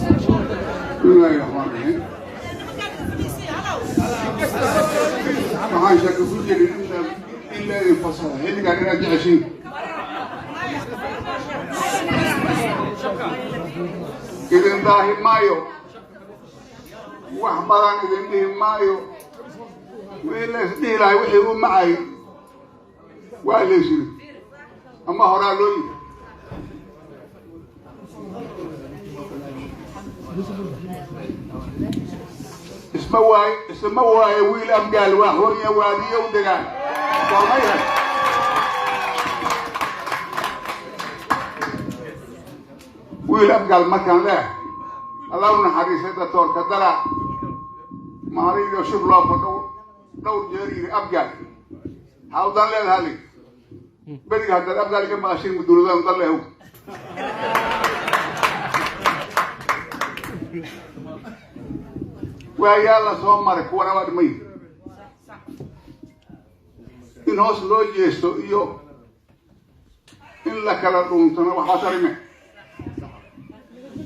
Bismillaahi raxmaani raxiim. Waxaan shaka ku jirin in la idin fasaxo xilligan inaad jeceshiin. Idin daahi maayo, wax badan idin dhihi maayo. Wixii la isdhihi lahay, wixii u macay waa leysiri ama horaa loo yiri. Isma waaye, isma waaye. Wiil Abgaal waa hoonya waadiyo u degaan goormayhan. Wiil Abgaal markaan leeh, Allah u naxariistay doctoorka dara maalin shir loo fadho dhowr jeer yiri: "Abgaal maxaa u dan leedaha?" Li beriga haddaad Abgaal iga maqashin, mudulada dan leehu. Waayaa la soo maray, kuwana waa dhimay. In hoos loo jeesto iyo in la kala dhuuntana waxba tarime.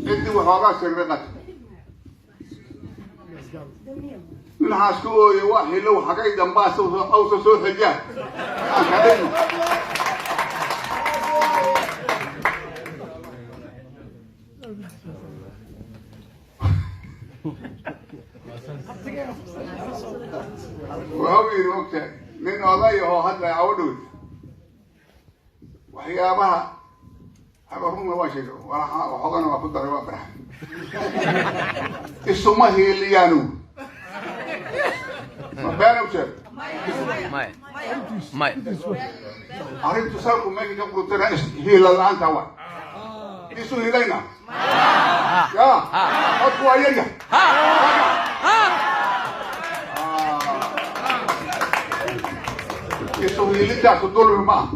Ciddii waxoogaa sheegday qat ninaxaas ku ooye waa xilow xagay dambaa awsa soo xejaa aan ka dhigno. Wuxuu yidhi, ogtahay, nin oday ahoo hadda cawo dhow waxyaabaha runa waa sheegay, waxoogana waa ku daray, waa barax isuma hiiliyaanu. Ma been u sheeg? May. Arrintu salku meesha ka qurutana hiila la-aanta waa isu hiilayna ya codku waa yarya. Isu hiilintaasu dulmi ma ah,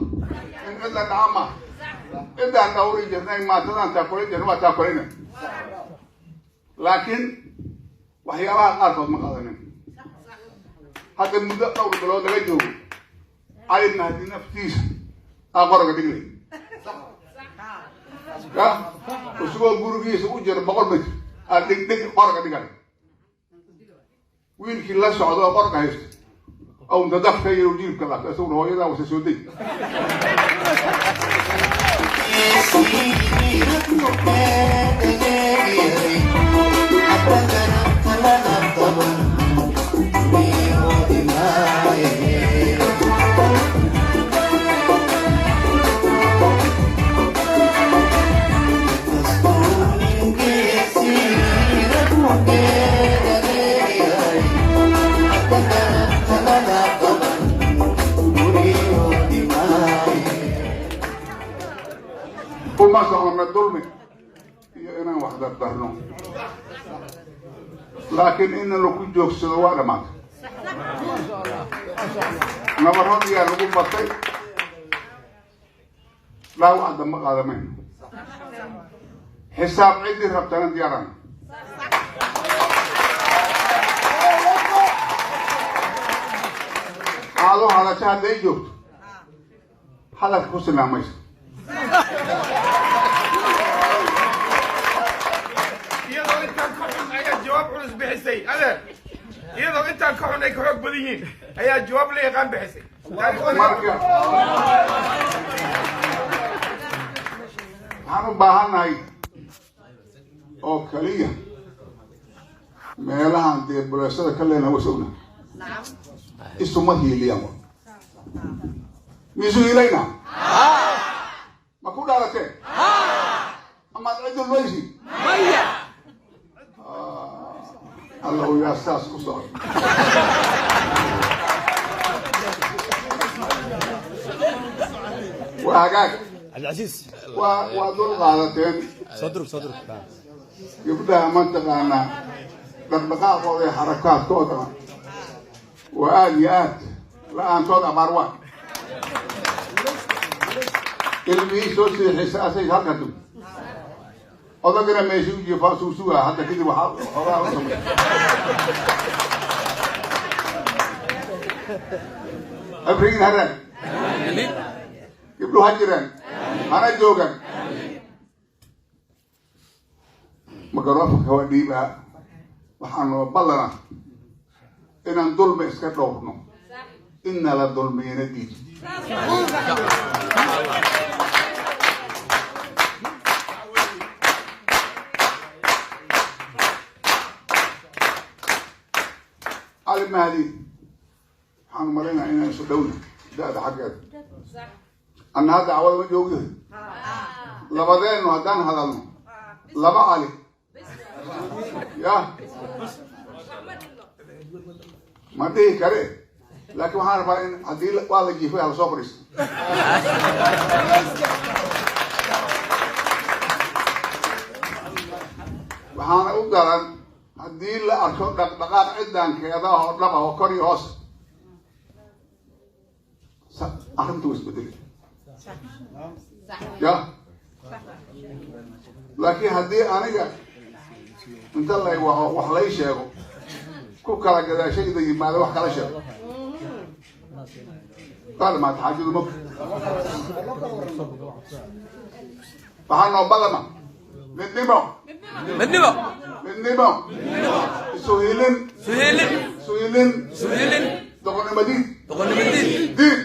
in cid la dhaca ma ah. Cidaan dhawri jirnay, maatadaan taakulay jirnay, waa taakulayna, laakiin waxyaabaha qaarkood ma qaadanin. Hadda muddo dhowr bilood laga joogo, Cali Mahdi naftiisa aa qoroga dhiglay ya isagoo gurigiisa u jira 100 mitr aa dhig dhig qoroga dhigay. Wiilkii la socda oo qoroga haysto aw dadafka iyo jilibka laabta, isaguna hooyadaa wasa soo day. Kuma socono dulmi iyo inaan wax dardarno, laakiin in lagu joogsado waa dhamaatay. Nabarradiyaa lagu batay, dhaawac damba qaadamayno. Xisaab ciddii rabtana diyaaran. Aado hadasho hadday joogto, hadalka ku sinaamayso. Iyadoo intaan ka xun ayaa jawaab culus bixisay, adeer. Iyadoo intaan ka xun ay ka xoog badan yihiin ayaa jawaab la yaqaan bixisay. Marka waxaan u baahannahay oo kaliya meelahan dee buleesada ka leena wasogna isuma hiiliyaan. Miisu hiilayna ma ku dhaarateen amaad cidul weysi? Allahu yaa saas ku socda. Waa hagaag. Cabdilcasiis. Waa dul qaadateen. Soo durug, soo durug. Gabdhaha mataqaanaa dhaqdhaqaaqooda iyo xarakaadkooda waa aada iyo aad. La-aantood abaar waa ilmihii soo seexisa asay halka tug, odagana meesha u jiifaa suu sugaa. Hadda kadib waxaa xoogaa u samay afrigin haraan. Gabdhuhu ha jiraan, hana joogan. Microfonka waa dhiibaa. Waxaa noo ballana inaan dulmi iska dhowrno, inna la dulmiyana diid. Cali Mahdi, waxaan malaynayaa inaan isu dhowna da-da xaggeeda. Anna hadda cawada ma joogyahay, labadeennu haddaan hadalno laba Cali ya ma dhihi kare, laakiin waxaan rabaa in haddii waa la jiifay hala soo fadhiisto. Waxaana u daran haddii la arko dhaqdhaqaaq ciddaankeeda oo dhab ah oo kor iyo hoos, arrintu wa isbedeli ya. Laakiin haddii aniga inta lay waco wax lay sheego, ku kala gadaashayda yimaado wax kala sheego, waa dhamaata xaajadu. Mog waxaa noo balama midnimo, midnimo, midnimo, isuhilin, suheelin, isuhilin, suheelin, doqonnimadiid, doqonnimadiid, diid.